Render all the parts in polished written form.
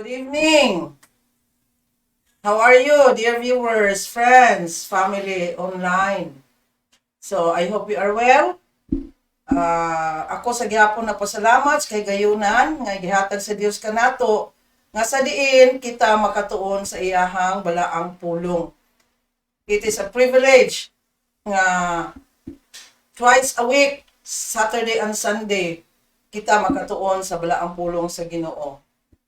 Good evening. How are you, dear viewers, friends, family online? So, I hope you are well. Ako sa gihapon na pasalamat sa kahigayunan nga gihatag sa Dios kanato nga sa diin kita makatuon sa iyahang balaang pulong. It is a privilege nga twice a week, Saturday and Sunday, kita makatuon sa balaang pulong sa Ginoo.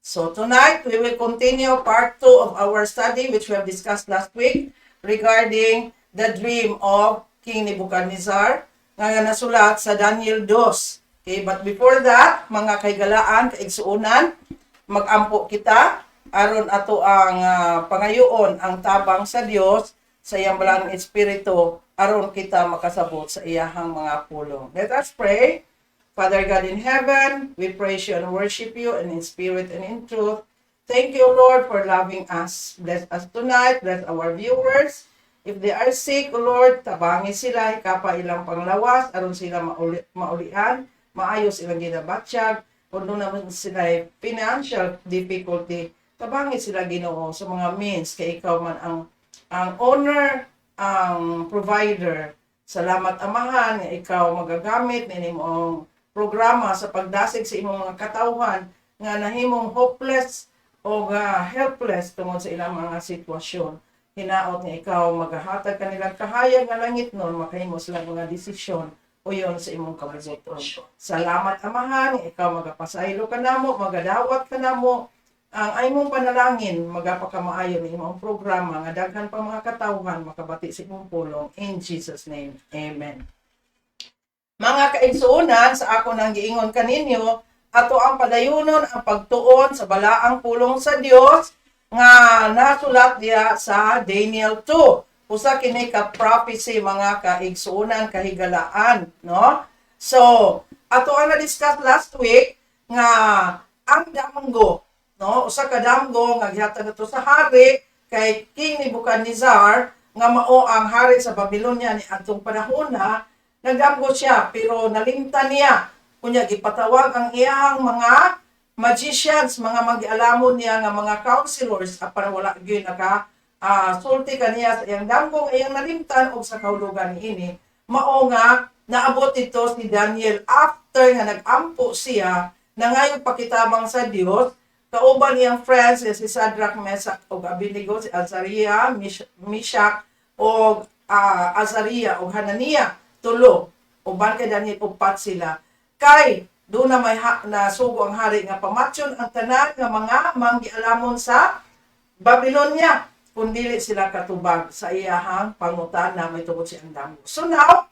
So tonight, we will continue part 2 of our study, which we have discussed last week, regarding the dream of King Nebuchadnezzar nga nasulat sa Daniel 2. Okay, but before that, mga kahigalaan, kaigsuonan, magampo kita aron ato ang pangayoon ang tabang sa Dios sa iyang balaang espiritu aron kita makasabot sa iyahang mga pulong. Let us pray. Father God in heaven, we praise you and worship you and in spirit and in truth. Thank you, Lord, for loving us. Bless us tonight. Bless our viewers. If they are sick, O Lord, tabangi sila, hikapa ilang panglawas, aron sila maulian, maayos ilang ginabatyag, kung duna man sila financial difficulty, tabangi sila, Ginoo, sa mga means, kay ikaw man ang owner, ang provider. Salamat, Amahan, nga ikaw magagamit ni imong programa sa pagdasig sa imong mga katawhan nga nahimong hopeless o helpless tungod sa ilang mga sitwasyon. Hinaot nga ikaw magahatag kanilang kahayag nga langit nun, makahimo sila mga desisyon uyon sa imong kabubut-on. Salamat, Amahan, nga ikaw magapasaylo kanamo, magadawat kanamo, ang imong panalangin magapakamaayo ni imong programa nga daghan pa mga katawhan makabati sa imong pulong. In Jesus' name. Amen. Mga kaigsuonan, sa ako nang giingon kaninyo, ato ang padayunon ang pagtuon sa balaang pulong sa Dios nga nasulat diha sa Daniel 2. Usa kini ka prophecy, mga kaigsuonan, kahigalaan, no? So, ato ang na-discuss last week nga ang damgo, no? Usa ka damgo nga gihatag ato sa hari kay King Nebuchadnezzar nga mao ang hari sa Babylonia ni adtong panahona. Nagdamgo siya pero nalimtan niya. Unya gipatawag ang iyang mga magicians, mga magialamon niya nga mga counselors, apan wala gyud naka sulti kaniya sa iyang damgo nga iyang nalimtan og sa kahulugan niini. Mao nga naabot ito si Daniel after nga nagampo siya, nangayo pakitabang sa Dios kauban iyang friends nga si Shadrach, Mesach ug Abednego, si Azaria, Meshach ug Azaria ug Hanania, tulo. Uban kay Daniel, upat sila. Kay duna may nasugo ang hari nga pamatyon ang tanan nga mga manggialamon sa Babylonia kung dili sila katubag sa iyahang pangutana may tungod sa iyang damgo. So now,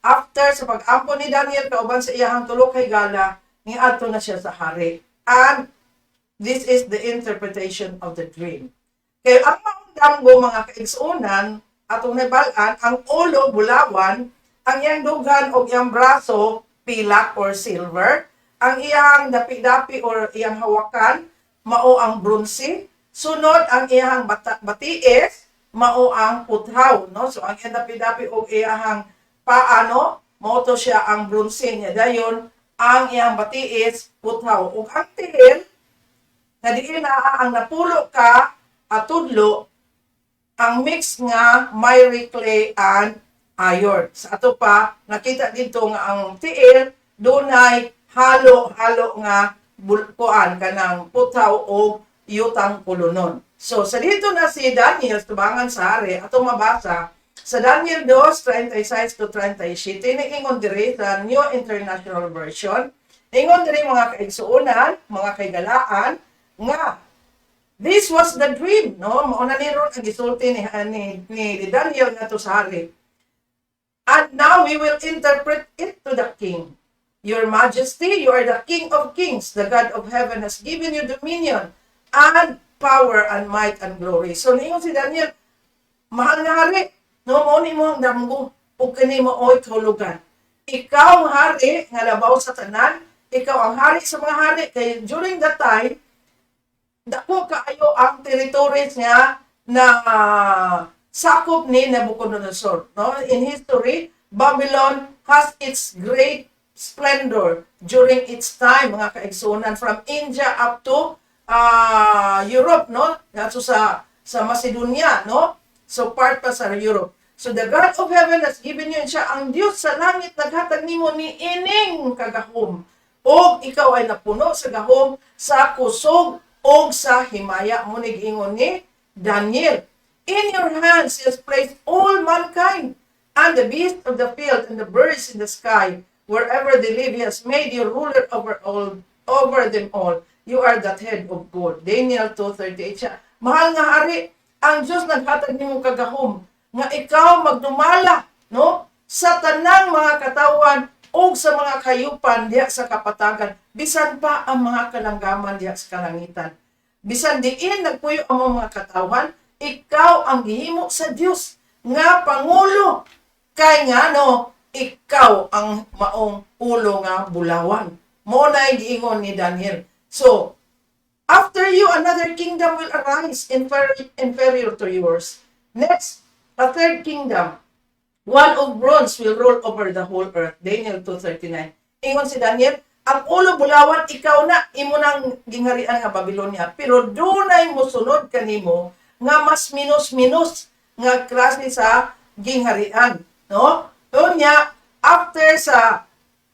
after sa pag-ampo ni Daniel kauban sa iyahang tulo ka higala, niadto na siya sa hari. And this is the interpretation of the dream. Kay ang maong damgo, mga kaigsuonan, atong nabal-an, ang ulo bulawan, ang iyang dughan og iyang braso pilak or silver, ang iyang dapi-dapi or iyang hawakan mao ang bronze, sunod ang iyang batiis mao ang puthaw, no? So ang iyang dapi-dapi og iyang paano, mao to siya ang bronze niya. Dayon ang iyang batiis puthaw ug ang tiil nga diin naa ang napulo ka atudlo ang mix nga miry clay and iron. Sa ato pa, nakita dito nga ang tiil dunay halo-halo nga kuan kanang puthaw o yutang kulunon. So sa dito na si Daniel tubangan sa hari, ato mabasa sa Daniel 2:36 to 37, niingon diri sa New International Version. Ingon diri, mga kaigsuonan, mga kahigalaan, nga this was the dream, no? Mao na ni ron ang gisulti ni Daniel ngadto sa hari. "And now we will interpret it to the king. Your Majesty, you are the King of kings. The God of heaven has given you dominion and power and might and glory." So niingon si Daniel, "Mahal nga hari, no, mao ni mo ang damgo ug kini mao'y kahulugan. Ikaw ang hari nga labaw sa tanan, ikaw ang hari sa mga hari," kay during that time dako kaayo ang territories nga na sakop ni Nebuchadnezzar, no? In history, Babylon has its great splendor during its time, mga kaigsuonan, from India up to Europe, no? Ngadto sa Macedonia, no? So part pa sa Europe. So the God of heaven has given you siya, ang Dios sa langit naghatag nimo ni ining kagahom. Og ikaw ay napuno sa gahom, sa kusog og sa himaya, mo ni giingon ni Daniel. In your hands he has placed all mankind and the beasts of the field and the birds in the sky. Wherever they live, he has made you ruler over all, over them all. You are that head of gold. Daniel 2:38 siya. Mahal nga hari, ang Diyos naghatag nimo kagahom nga ikaw magdumala, no, sa tanang mga katawan o sa mga kayupan diha sa kapatagan, bisan pa ang mga kalanggaman diha sa kalangitan. Bisan diin nagpuyo ang mga katawhan, ikaw ang gihimo sa Dios nga pangulo. Kay ngano, ikaw ang maong ulo nga bulawan. Mo na giingon ni Daniel. So, after you, another kingdom will arise inferior to yours. Next, a third kingdom, one of bronze, will rule over the whole earth. Daniel 2:39. Ingon si Daniel, ang ulo bulawan, ikaw na, imo nang gingharian nga Babylonia. Pero dunay mosunod kanimo nga mas minus-minus nga klase sa gingharian. No? Unya, after sa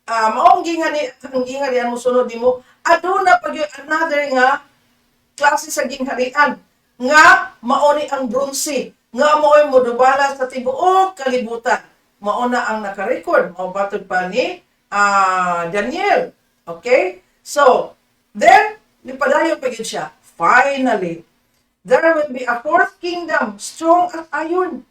maong ang gingharian mo sunod nimo, aduna pa gyud another nga klase sa gingharian nga mao ni ang bronze nga mao'y modubala sa tibuok kalibutan. Mao na ang naka-record, mao batod pa ni Daniel. Okay? So, then nipadayon pa gyud siya. Finally, there will be a fourth kingdom, strong as iron.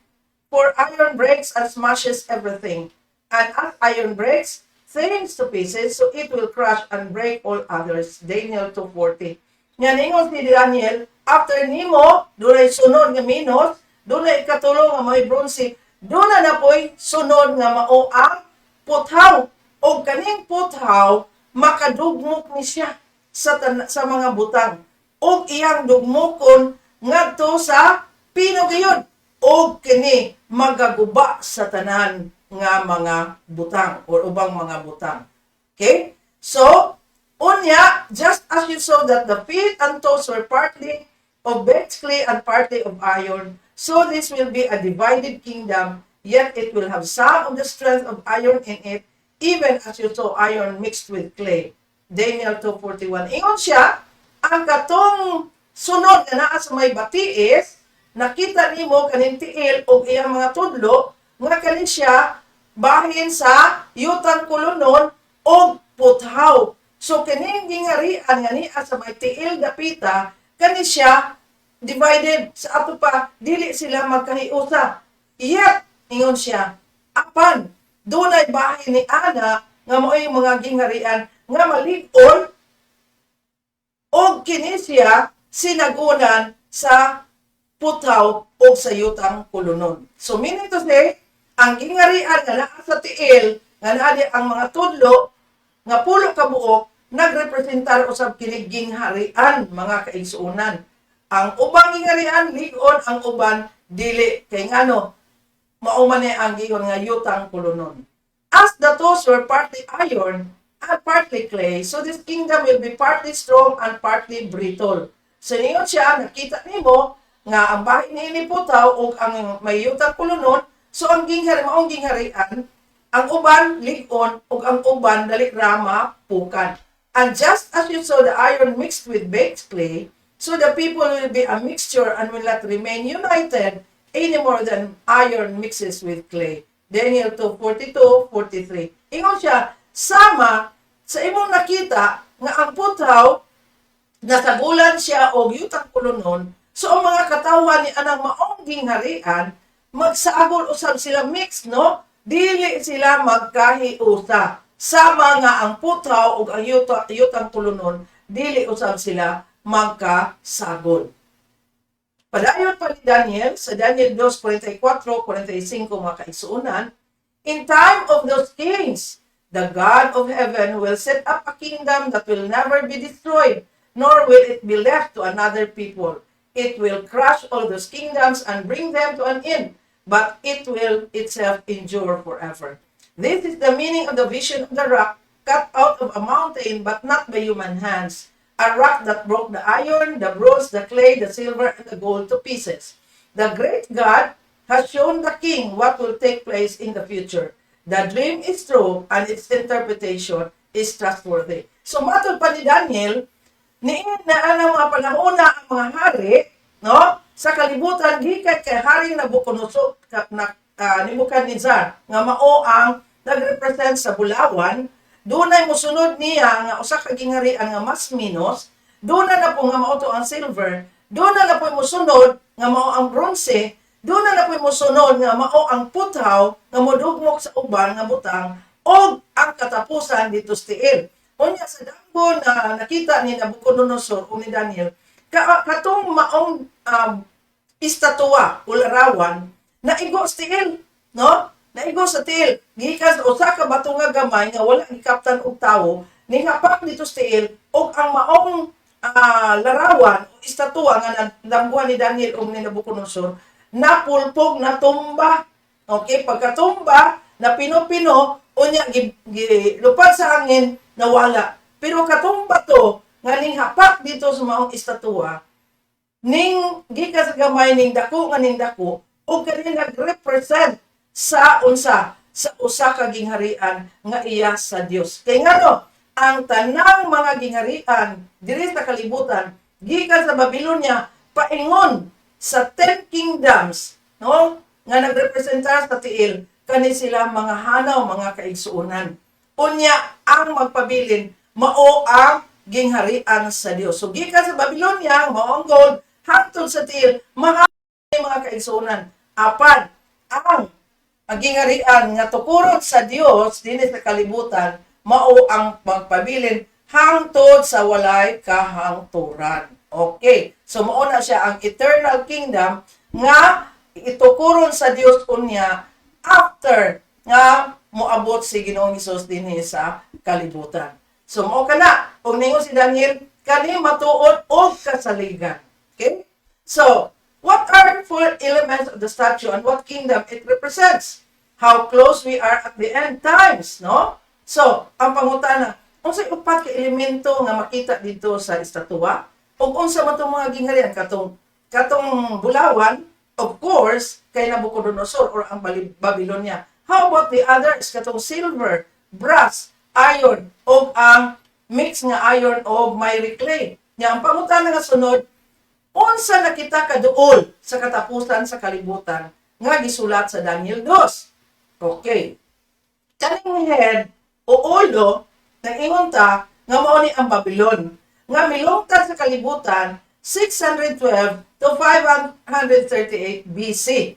For iron breaks and smashes everything. And as iron breaks things to pieces, so it will crush and break all others. Daniel 2:40. Nga ningon si Daniel, after nimo, dunay sunod nga minus, dunay ikatulo nga may bronze, duna na po'y sunod nga mao ang puthaw. O kaning puthaw, makadugmok ni siya sa mga butang. Og iyang dugmokon ngadto sa pino gayud. Og kini magaguba sa tanan nga mga butang or ubang mga butang. Okay? So, unya, just as you saw that the feet and toes were partly of baked clay and partly of iron, so this will be a divided kingdom, yet it will have some of the strength of iron in it, even as you saw iron mixed with clay. Daniel 2:41. Ingon siya, ang katong sunod nga naa sa may batiis, nakita nimo kaning tiil og iyang mga tudlo, nga kani siya bahin sa yutang kulunon og puthaw. So kining gingarian nga niya sa may tiil dapita, kani siya divided sa ato pa, dili sila magkahiusa. Yet, ingon siya, apan dunay bahin ni ana nga mao'y mga gingarian nga malig-on og kini siya sinagunan sa puthaw o sa yutang kulunon. So meaning to say, ang gingarian nga naa sa tiil, nga naa di ang mga tudlo, nga pulo ka buok, nagrepresentar usab kini gingharian, mga kaigsuonan. Ang ubang gingharian lig-on, ang uban dili, kay ngano, mao man ni ang giingon nga yutang kulunon. As the toes were partly iron and partly clay, so this kingdom will be partly strong and partly brittle. So ningon siya, nakita nimo nga ang bahin ni puthaw ug ang may yutang kulunon, so ang ginghari maong gingharian, ang uban lig-on ug ang uban dali ra mapukan. And just as you saw the iron mixed with baked clay, so the people will be a mixture and will not remain united any more than iron mixes with clay. Daniel 2:42, 43. Ingon siya, sama sa imong nakita nga ang puthaw, nasagulan siya og yutang kulunon, so ang mga katawhan ni anang maong gingharian, magsaagol usab sila, mix, no? Dili sila magkahiusa. Sama nga ang puthaw ug ang yutang kulunon, dili usab sila magkasagol. Padayon pa ni Daniel sa Daniel 2:44, 45, mga kaigsuonan, "In time of those kings, the God of heaven will set up a kingdom that will never be destroyed, nor will it be left to another people. It will crush all those kingdoms and bring them to an end, but it will itself endure forever. This is the meaning of the vision of the rock cut out of a mountain, but not by human hands. a rock that broke the iron, the bronze, the clay, the silver, and the gold to pieces. The great God has shown the king what will take place in the future. The dream is true and its interpretation is trustworthy." So matod pa ni Daniel, niin na ang mga panahon na ang mga hari, no, sa kalibutan gikan kay Haring Nabucodonosor na Nebuchadnezzar nga mao ang nagrepresent sa bulawan, dunay mosunod niya nga usa ka gingharian nga mas minos, duna na po nga mao to ang silver, duna na po mosunod nga mao ang bronze, duna na po mosunod nga mao ang puthaw nga modugmok sa uban nga butang, og ang katapusan dito sa tiil. Unya sa danggo na nakita ni Nabucodonosor o ni Daniel, katong maong istatua o larawan, naigo sa tiil, no? Naigo sa tiil. Gikan sa usa ka bato nga gamay nga wala gikaptan og tawo, nihapak dito sa tiil og ang maong larawan o istatua nga nadamguhan ni Daniel o ni Nabucodonosor, napulpog, natumba. Okay, pagkatumba, na pino-pino, unya gi lupad sa hangin, nawala. Pero katumba to, nga ning hapak dito sa maong istatua, ning gikan sa gamay ning dako nga ning dako, ug kani nagrepresent sa unsa? Sa usa ka gingharian nga iya sa Dios. Kay ngano, ang tanang mga gingharian diri sa kalibutan gikan sa Babylonia paingon sa 10 kingdoms, no, nga nagrepresentar sa tiil, kani sila mga hanaw, mga kaigsuonan. Unya ang magpabilin mao ang gingharian sa Dios. So gikan sa Babylonia, mao ang gold, hangtod sa tiil, mga mga kaigsuonan. Apan ang gingharian nga tukuron sa Dios dinhi sa kalibutan mao ang magpabilin hangtod sa walay kahangturan. Okay. So mao na siya ang eternal kingdom nga itukuron sa Dios unya after nga moabot si Ginoong Hesus dinhi sa kalibutan. So mao kana ug ningon si Daniel, kani matuod og kasaligan. Okay? So, what are four elements of the statue and what kingdom it represents? How close we are at the end times, no? So, ang pangutana, unsay upat ka elemento nga makita dito sa estatwa? Ug unsa man tong mga gingharian? Katong bulawan, of course, kay Nabucodonosor or ang Babylonia. How about the others? Katong silver, brass, iron, o ang mix nga iron o miry clay. Nya ang pangutana nga sunod, unsa na kita kaduol sa katapusan sa kalibutan nga gisulat sa Daniel 2? Okay. Kaning head o ulo, nag-ingon ta nga mao ni ang Babylon nga milungtad sa kalibutan 612 to 538 BC.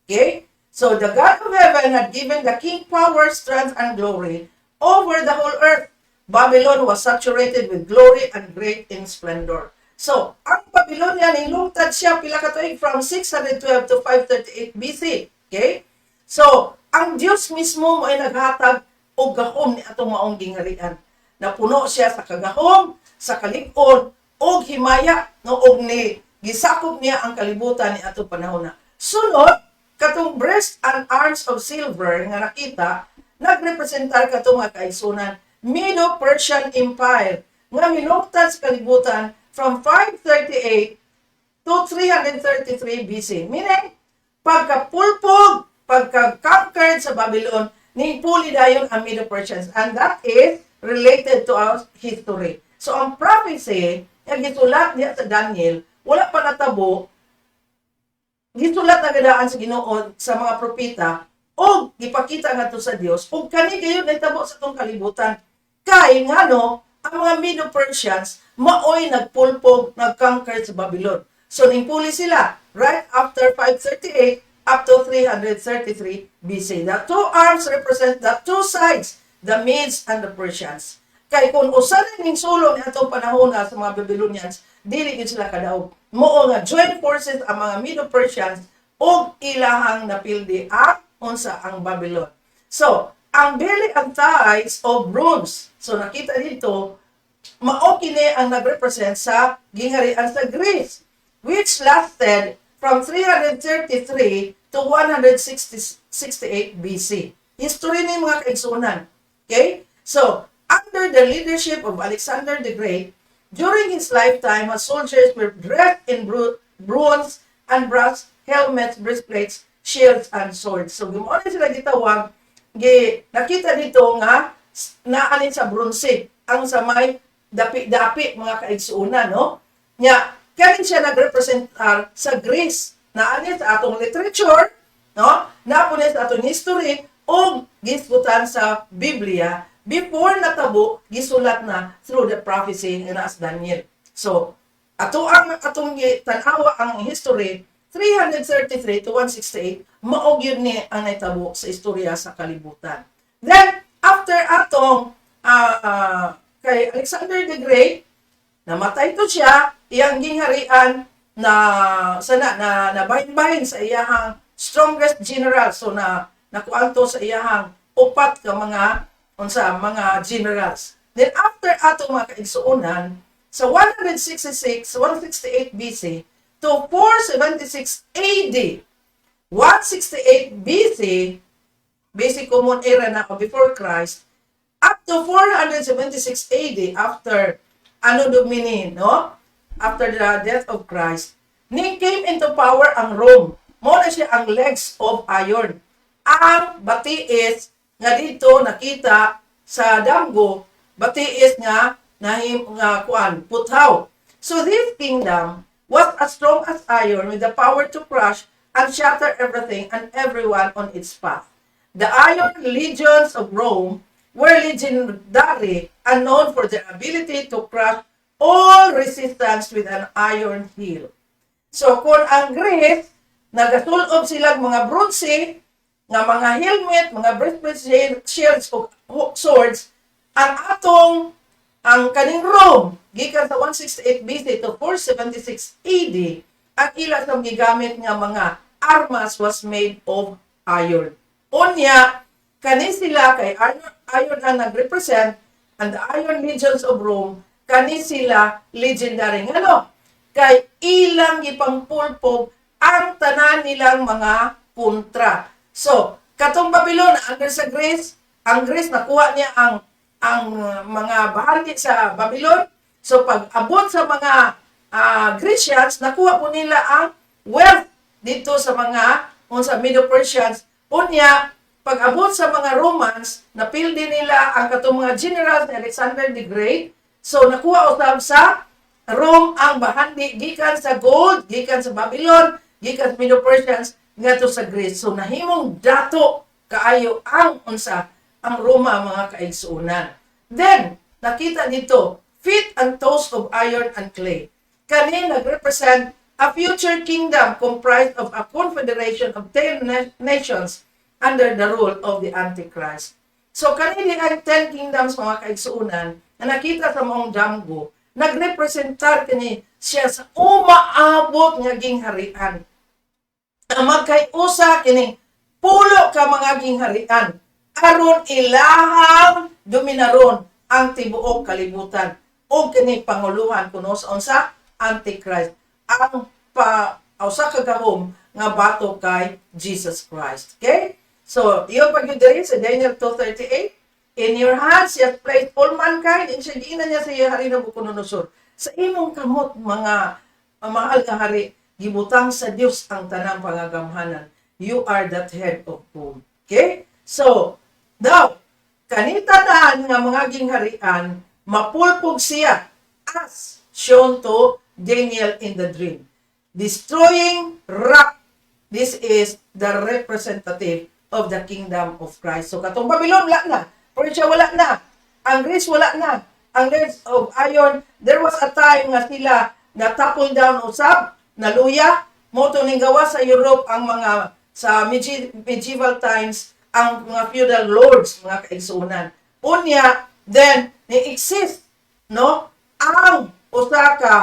Okay? So the God of heaven had given the king power, strength, and glory over the whole earth. Babylon was saturated with glory and great in splendor. So, ang Babylonia, nilungtad siya pila ka tuig? From 612 to 538 BC. Okay? So, ang Dios mismo mo ay naghatag og gahom ni atong maong gingharian. Napuno siya sa kagahom, sa kalig-on, og himaya, no, og ni gisakop niya ang kalibutan ni atong panahon na. Sunod, katong breast and arms of silver nga nakita, nagrepresentar katong mga kaigsunan, Medo-Persian Empire nga milungtad sa kalibutan from 538 to 333 BC. Meaning, pagkapulpog, pagka-conquered sa Babylon, ning puli dayon ang Medo-Persians. And that is related to our history. So, ang prophecy nga gisulat niya sa Daniel, wala pa natabo, gisulat na gadaan sa Ginoo sa mga propeta o gipakita ngadto sa Dios ug kani gayon nahitabo sa atong kalibutan. Kay ngano, ang mga Medo-Persians maoy nagpulpog, nag-conquer sa Babylon. So ningpuli sila right after 538 up to 333 BC. The two arms represent the two sides, the Medes and the Persians. Kay kung usa na ning sulong ni atong panahon na sa mga Babylonians, dili gid sila kadaog. Mao nga joint forces ang mga Medo-Persians ug ilahang napildi ang unsa? Ang Babylon. So, ang belly and thighs of bronze. So nakita dito, mao kini ang nagrepresent sa gingharian sa Greece, which lasted from 333 to 168 BC. History ni, mga kaigsunan. Okay? So, under the leadership of Alexander the Great, During his lifetime, his soldiers were dressed in bronze and brass helmets, breastplates, shields, and swords. So, mao na sila gitawag, gi, nakita dito nga, naa ni sa bronze, ang sa may dapi-dapi, mga kaigsuunan, no? Nya, kani siya nagrepresentar sa Greece, naa ni sa atong literature, no? Naa po ni sa atong history, o gisgutan sa Biblia, before natabo, gisulat na through the prophecy nga naa sa Daniel. So, ato ang atong tan-awa ang history 333 to 168, mao gyud ni ang nahitabo sa istorya sa kalibutan. Then after atong kay Alexander the Great, namatay to siya, iyang gingharian na sana na nabahin-bahin sa iyahang strongest general. So na nakuan to sa iyahang upat ka mga unsa mga generals. Then after ato, mga kaigsuonan, sa 166 168 BC to 476 AD, 168 BC, basic common era na o before Christ, up to 476 AD, after Anno Domini, no? After the death of Christ, ni came into power ang Rome. Mao na siya ang legs of iron. Ang batiis nga dito nakita sa damgo, batiis nga nahim nga kuan puthaw. So this kingdom was as strong as iron, with the power to crush and shatter everything and everyone on its path. The Iron Legions of Rome were legendary and known for their ability to crush all resistance with an iron heel. So kung ang Greece, nagasulob sila mga bronze, nga mga helmet, mga breastplate, shields o swords, ang atong ang kaning Rome gikan sa 168 BC to 476 AD, ang ila sa gigamit nga mga armas was made of iron. Unya, kani sila kay iron ang nagrepresent, and the Iron Legions of Rome, kani sila legendary. Ngano? Kay ilang gipangpulpog ang tanan nilang mga kontra. So, katong Babylon under sa Greece, ang Greece nakuha niya ang mga bahagi sa Babylon. So pag abot sa mga Grecians, nakuha po nila ang wealth dito sa mga unsa Medo-Persians. Unya, pag abot sa mga Romans, napildi nila ang katong mga generals ni Alexander the Great. So nakuha usab sa Rome ang bahandi gikan sa gold, gikan sa Babylon, gikan sa Medo-Persians ngadto sa Greece. So nahimong dato kaayo ang unsa ang Roma, mga kaigsuonan. Then nakita dito, feet and toes of iron and clay. Kani nagrepresent a future kingdom comprised of a confederation of 10 nations under the rule of the Antichrist. So kani ang 10 kingdoms, mga kaigsuonan, na nakita sa maong damgo, nagrepresentar kini siya sa umaabot nga gingharian. Ang magkay-usa kini pulo ka mga gingharian aron ilahang dominaron ang tibuok kalibutan ug kini panguluhan kuno sa unsa Antichrist, ang pa usa ka gahom nga bato kay Jesus Christ. Okay? So, iyo pag diri sa Daniel 2:38, "In your hands he hath placed all mankind," in siya giingnan niya sa iya hari Nabucodonosor. Sa imong kamot, mga mahal nga hari, gibutang sa Dios ang tanang pangagamhanan. You are that head of gold. Okay? So, now, kani tanan nga mga gingharian, mapulpog siya as shown to Daniel in the dream. Destroying rock. This is the representative of the kingdom of Christ. So katong Babylon wala na. Persia wala na. Ang Greece wala na. Ang legs of iron, there was a time nga sila na topple down usab, naluya, mao to ning gawa sa Europe ang mga sa medieval times ang mga feudal lords, mga kaigsuonan. Unya, then ni exist, no, ang usa ka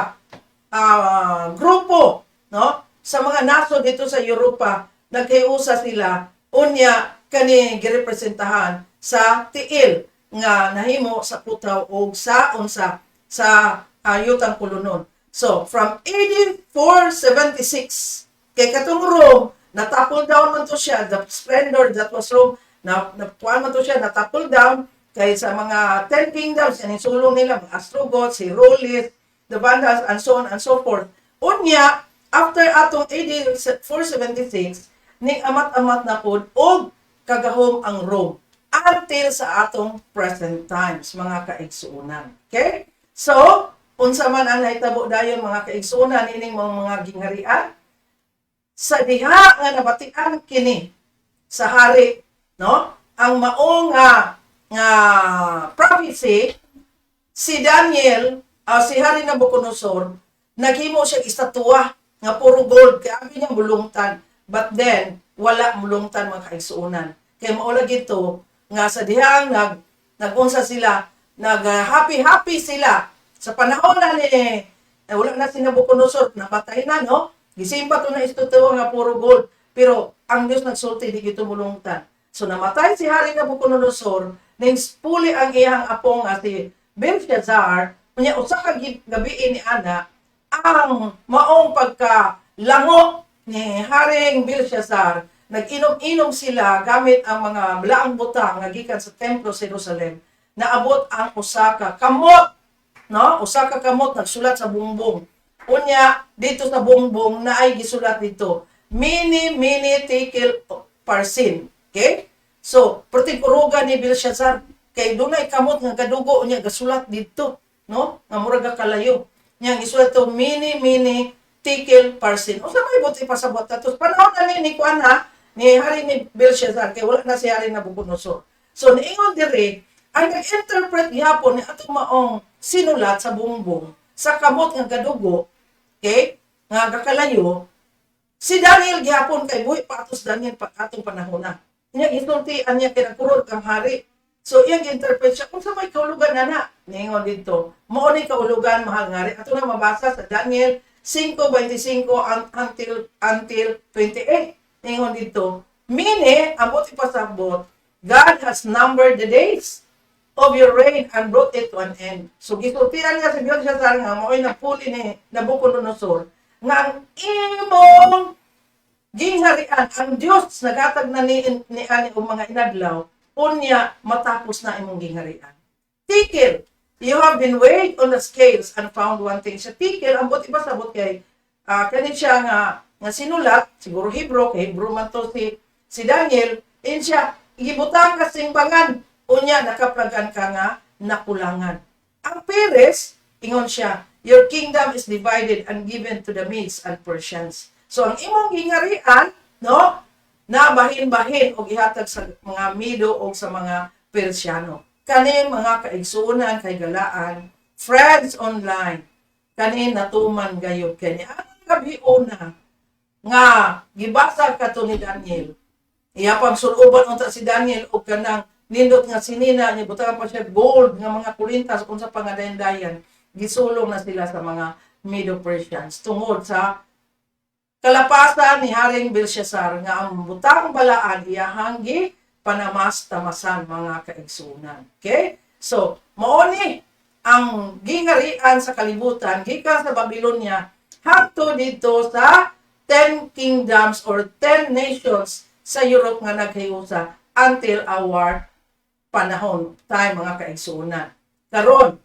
grupo, no, sa mga nasod dito sa Europa, nagkayusa sila. Unya kani girepresentahan sa tiil nga nahimo sa putaw og sa unsa sa yutang kulunon. So from AD 476, kay katong Rome natapple down man to siya, the splendor that was Rome na kuan man to siya, natapple down kay sa mga 10 kingdoms, yan sulong nila mga Ostrogoths, si Rolis. the Vandals, and so on and so forth. Unya, after atong AD 476, ning amat-amat na pod og kagahom ang Rome until sa atong present times, mga kaigsuonan. Okay? So, unsa man ang nahitabo dayon, mga kaigsuonan, ining mga gingharian? Sa diha nga nabatian kini sa hari, no? Ang mao nga prophecy, si Daniel, si Hari Nabucodonosor, naghimo siya estatwa nga puro gold kay abi niya mulungtan. But then wala mulungtan, mga kaigsuonan. Kay mao lagi to nga sa dihang nagunsa sila, nag happy happy sila sa panahon na ni wala na si Nabucodonosor, napatay na, no? Gisimba to na estatwa nga puro gold, pero ang Dios nagsulti, di gito mulungtan. So namatay si Hari Nabucodonosor, ning puli ang iyang apong nga si Belshazzar. Unya usa ka gabi ni ana, ang maong pagka lango ni Haring Belshazzar, nag-inom-inom sila gamit ang mga balaang butang nga gikan sa templo sa Jerusalem. Naabot ang usa ka kamot, no? Usa ka kamot nagsulat sa bumbong. Unya dito sa bumbong na ay gisulat dito, "Mene, mene, tekel, parsin." Okay? So, perting kuruga ni Belshazzar kay dunay kamot nga kadugo, unya gasulat dito, no? Nga murag kalayo. Nya gisulat to, "Mene, mene, tekel, parsin." Unsa may buot ipasabot ato? Panahon na ni kuan ha, ni Hari ni Belshazzar, kay wala na si Hari Nabucodonosor. So niingon diri, ang nag-interpret gihapon ni atong maong sinulat sa bumbong sa kamot nga gadugo, okay, nga gakalayo, si Daniel gihapon, kay buhi pa atos Daniel pa atong panahon na. Nya gisultian niya kay nagkurog ang hari. So iyang gi-interpret siya kung sa may kahulugan na na. Niingon dito, mao ni kahulugan, mahal nga hari. Ato na mabasa sa Daniel 5:25 until 28. Niingon dito, "Mene, ang buot ipasabot, God has numbered the days of your reign and brought it to an end." So gisultian nga si Belshazzar nga mao'y napuli ni Nabucodonosor nga ang imong gingharian, ang Dios nagatag na ni ani og mga inadlaw, unya matapos na imong gingharian. "Tekel, you have been weighed on the scales and found wanting." Sa tekel, ang buot ipasabot kay kani siya nga sinulat, siguro Hebrew, kay Hebrew man to si Daniel, in siya, gibutang ka simbangan, unya nakaplagan ka nga nakulangan. Ang Peres, ingon siya, "Your kingdom is divided and given to the Medes and Persians." So ang imong gingharian, no, na bahin-bahin og ihatag sa mga Medo o sa mga Persiano. Kani, mga kaigsuonan, kay galaan, friends online, kani natuman gayud kani. Ang gabi una nga gibasa kato ni Daniel. Iya pang suluban unta si Daniel og kanang nindot nga sinina niya, butangan pa siya gold nga mga kulintas, unsa pa nga dayan. Gisulong na sila sa mga Medo-Persians tungod sa kalapasan ni Haring Belshazzar nga ang butang balaan iyahang gi panamas-tamasan, mga kaigsuonan. Okay? So, mao ni ang gingarian sa kalibutan gikan sa Babylonia hangtod dito sa 10 kingdoms or 10 nations sa Europe nga naghiusa until our panahon time, mga kaigsuonan. Karon,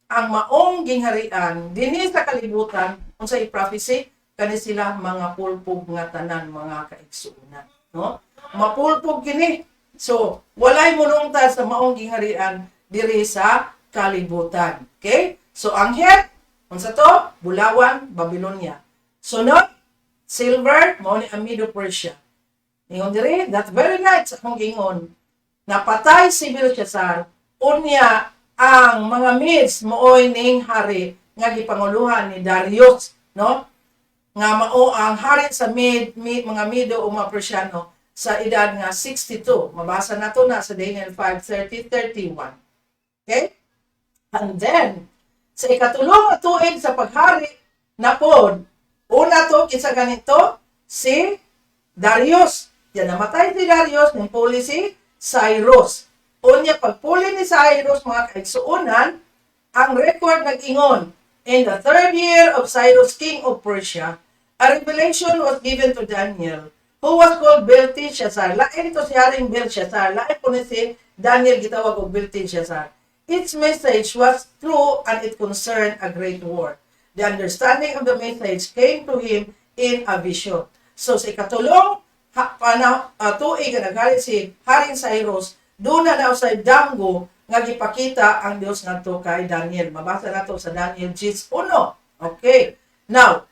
ang maong gingharian dinhi sa kalibutan, unsay prophecy kani sila? Mga pulpog nga tanan, mga kaigsuonan, no? Mapulpog kini. So walay mulungtad sa maong gingharian diri sa kalibutan. Okay? So ang head, unsa to? Bulawan, Babylonia. Sunod, silver, mao ni ang Medo-Persia. Ingon diri, that very night, sa akong gingon, napatay si Belshazzar, unya ang mga Medes maoy ning hari nga gipanguluhan ni Darius, no? Nga mao ang hari sa mga Medo o mga Persiano sa edad nga 62. Mabasa nato na sa Daniel 5:30-31. Okay? And then, sa ikatulong nga tuig sa paghari na pod, una to, kinsa ganito? Si Darius. Yan, namatay si Darius, ning puli si Cyrus. Unya, pagpuli ni Cyrus, mga kaigsuonan, ang record nag-ingon, "In the third year of Cyrus, king of Persia, a revelation was given to Daniel, who was called Belteshazzar." Lain ito si Haring Belshazzar. Lain po ni si Daniel gitawag og Belteshazzar. Its message was true and it concerned a great war. The understanding of the message came to him in a vision. So sa ikatulong tuig nga naghari si Haring Cyrus, duna na sa damgo nga gipakita ang Dios ngadto kay Daniel. Mabasa nato sa Daniel 1. Okay. Now,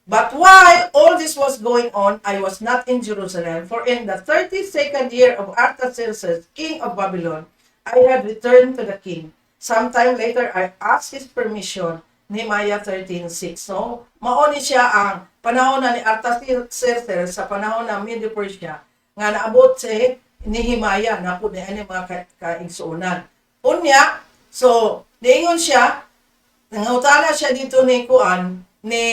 but while all this was going on, I was not in Jerusalem, for in the 32nd year of Artaxerxes, king of Babylon, I had returned to the king. Sometime later, I asked his permission. Nehemiah 13:6. So, mao ni siya ang panahon na ni Artaxerxes sa panahon ng Medo-Persia nga naabot si Nehemiah na po ni ani mga kaigsuonan. Unya, so, niingon siya, nangutana siya dito ni kuan ni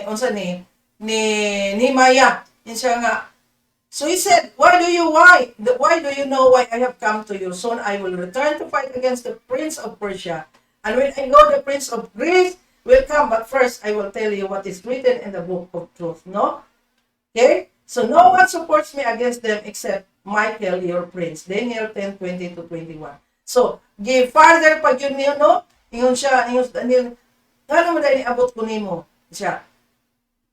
unsa ni Nehemiah. Yun siya nga. So he said, Why do you know why I have come to you? Soon I will return to fight against the prince of Persia. And when I go, the prince of Greece will come. But first, I will tell you what is written in the book of truth." No? Okay? So no one supports me against them except Michael, your prince. Daniel 10, 20 to 21. So, give farther pag yun niyo, no? Ingon siya, ingon si Daniel, "Ngano man diay niabot ko nimo?" Siya,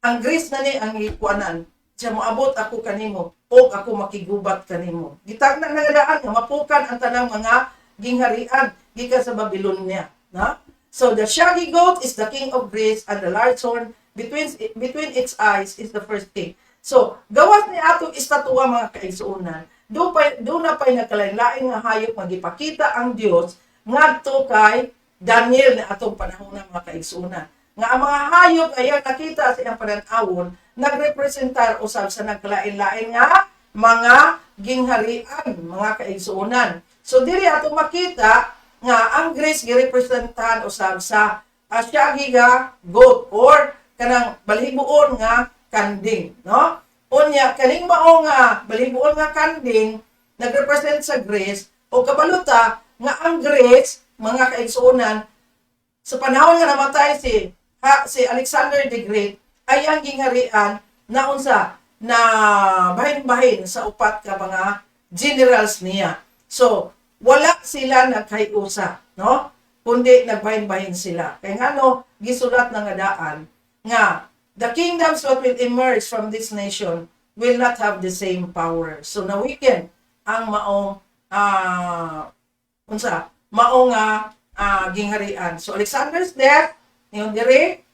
ang Greece na ni ang ikuanan, siya moabot ako kanimo o ako makigubat kanimo. Gitagna na nga daan nga mapukan ang tanang mga gingharian gikan sa Babylonia, na? So the shaggy goat is the king of Greece and the large horn between its eyes is the first king. So, gawas ni atong estatwa, mga kaigsuonan, do na pa'y nagkalain-lain nga hayop nga gipakita ang Dios ngadto kay Daniel na atong panahon ng mga kaigsuonan. Nga ang mga hayop ay nakita sa iyang pananawon nagrepresentar usab sa nagkalain-lain nga mga gingharian, mga kaigsuonan. So diri ato makita nga ang Greece girepresentahan usab sa shaggy nga goat or kanang balhiboon nga kanding, no? Unya kaning mao nga balhiboon nga kanding nagrepresent sa Greece o kabaluta nga ang Greece, mga kaigsuonan, sa panahon nga namatay si Alexander the Great ay ang gingharian na unsa na bahin-bahin sa upat ka mga generals niya. So, wala sila nagkayusa, no? Kundi nagbahin-bahin sila. Kaya nga no, gisulat na nga daan nga the kingdoms what will emerge from this nation will not have the same power. So na-weaken ang maong unsa mao nga gingharian. So Alexander's death niyon dire,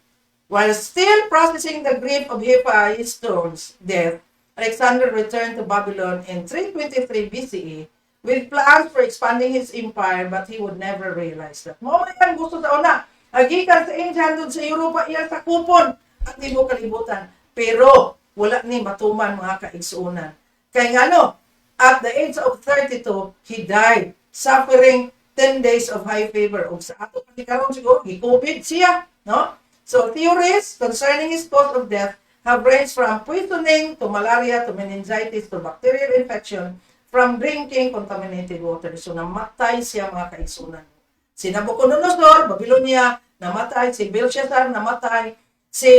while still processing the grief of Hephaestion's death, Alexander returned to Babylon in 323 BCE with plans for expanding his empire, but he would never realize that. Mao man ang gusto sa una. Agikan sa India doon sa Europa iya sa kupon at tibuok kalibutan. Pero wala ni matuman, mga kaigsuonan. Kay ngano, at the age of 32, he died, suffering 10 days of high fever. Ug sa ato pa karon siguro, gi-COVID siya, no? So theories concerning his cause of death have ranged from poisoning to malaria to meningitis to bacterial infection from drinking contaminated water. So namatay siya, mga kaigsuonan. Si Nabucodonosor, Babylonia, namatay. Si Belshazzar, namatay. Si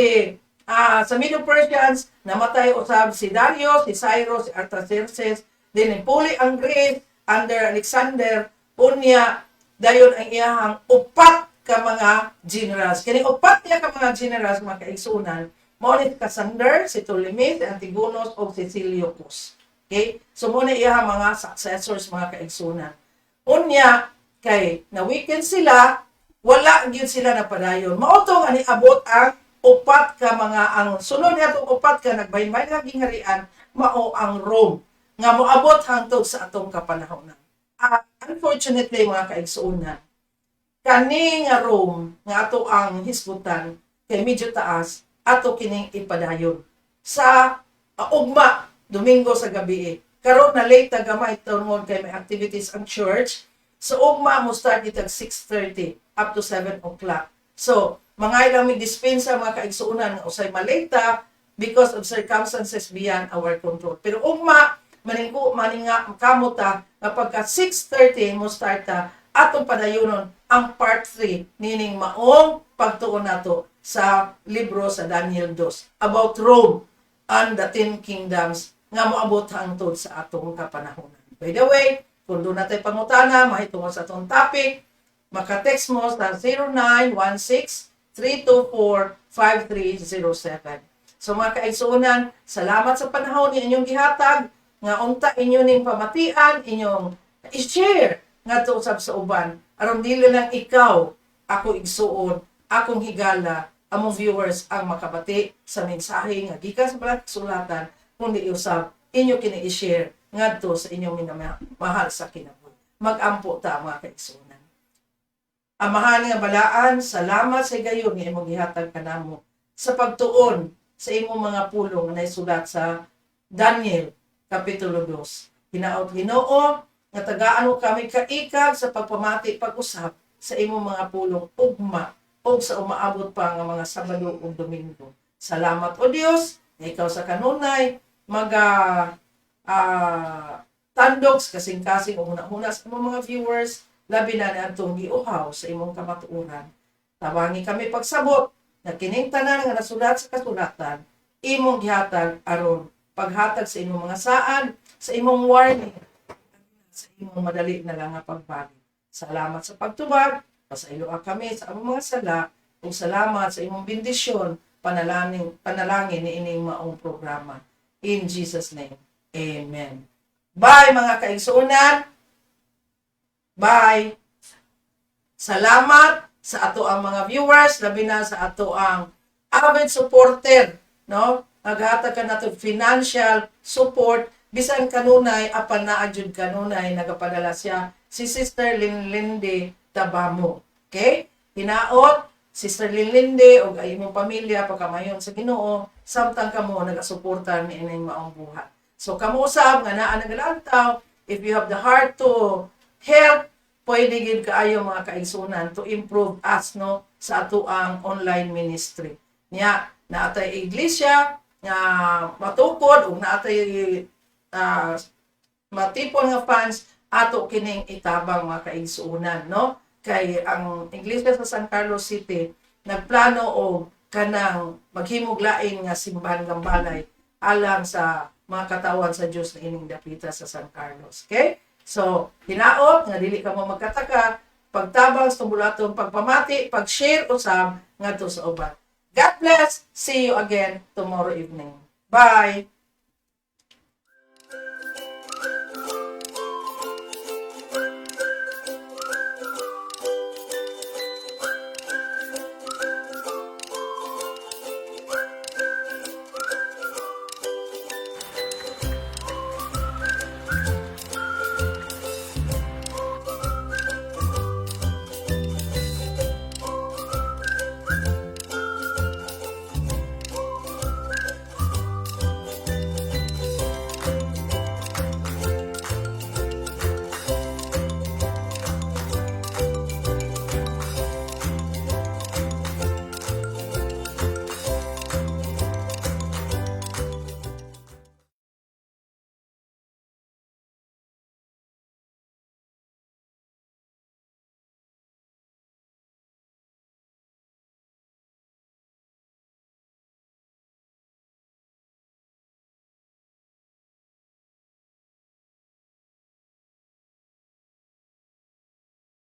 sa Medo-Persians, namatay usab si Darius, si Cyrus, si Artaxerxes. Then puli ang Greece under Alexander. Unya, dayon ang iyahang upat ka mga generals. Kini upat niya ka mga generals, mga kaigsuonan, mao ni si Cassander, si Ptolemy, si Antigonus ug si Seleucus. Okay? So mao na iyahang mga successors, mga kaigsuonan. Unya kay na-weaken sila, wala gyud sila napadayon. Mao to nga niabot ang upat ka mga ang sunod niya atong upat ka nagbahin-bahin nga gingharian mao ang Rome nga moabot hangtod sa atong kapanahonan. Unfortunately, mga kaigsuonan, kani nga Rome nga ato ang hisgutan kay medyo taas ato kining ipadayon sa ugma Domingo sa gabi. Karon na late ta gamay tungod kay may activities ang church. So ugma mo start itag 6:30 up to 7 o'clock. So mga ilang mig dispensa, mga kaigsuonan, nga usay malate ta because of circumstances beyond our control. Pero ugma maningko maninga kamot ta nga pagka 6:30 mo start ta atong padayonon ang part 3 nining maong pagtuon nato sa libro sa Daniel 2 about Rome and the Ten Kingdoms nga moabot hangtod sa atong kapanahonan. By the way, kung duna tay pangutana mahitungod sa atong topic, Maka-text mo sa 0916-324-5307. So mga kaigsuonan, salamat sa panahon ni inyong gihatag nga unta inyo ning pamatian, inyong i-share ngadto usab sa uban aron dili lang ikaw, ako igsuon, akong higala, among viewers ang makabati sa mensahe nga gikan sa Balaang Kasulatan, kundi usab inyo kini i-share ngadto sa inyong minamahal sa kinabuhi. Magampo ta, mga kaigsuonan. Amahan nga balaan, salamat sa gayon nga imong gihatag kanamo sa pagtuon sa imong mga pulong nga naisulat sa Daniel Kapitulo 2. Hinaot, Ginoo, nga tagaan mo kami kaikag sa pagpamati pag-usab sa imong mga pulong ugma o sa umaabot pa nga mga Sabado ug Domingo. Salamat, O Dios, nga ikaw sa kanunay maga tandog sa kasing-kasing ug hunahuna sa imong mga viewers, labi na niadtong giuhaw sa imong kamatuoran. Tabangi kami pagsabot na kining tanan nga nasulat sa kasulatan imong gihatag aron paghatag sa imong mga saan, sa imong warning, sa imong madali na lang nga pagbalik. Salamat sa pagtubag, pasayloa kami sa among mga sala, ug salamat sa imong bendisyon, panalangin, panalangin ni ining maong programa. In Jesus' name, amen. Bye, mga kaigsuonan. Bye. Salamat sa ato ang mga viewers, labi na sa ato ang avid supporter, no? Naghatag ka nato financial support bisan kanunay, apan naa jud kanunay nagapadala siya, si Sister Linlinde Tabamo. Okay? Hinaot, Sister Linlinde ug ay imong pamilya, pagkamayon sa Ginoo samtang kamo nagasuporta ni ining maong buhat. So kamo usab nga naa nagalantaw, if you have the heart to help, pwede gid kaayo, mga kaigsunan, to improve us, no, sa ato ang online ministry. Nya naatay iglesia nga matukod ug naatay matipon nga funds, ato kining itabang, mga kaigsuonan, no, kay ang iglesia sa San Carlos City nagplano og kanang maghimog lain nga simbahan gambalay alang sa mga katawan sa Dios na ining dapita sa San Carlos. Okay? So, hinaot nga dili ka mo magkataka pagtabang sa tubulaton, pagpamati, pag-share usab ngadto sa uban. God bless. See you again tomorrow evening. Bye.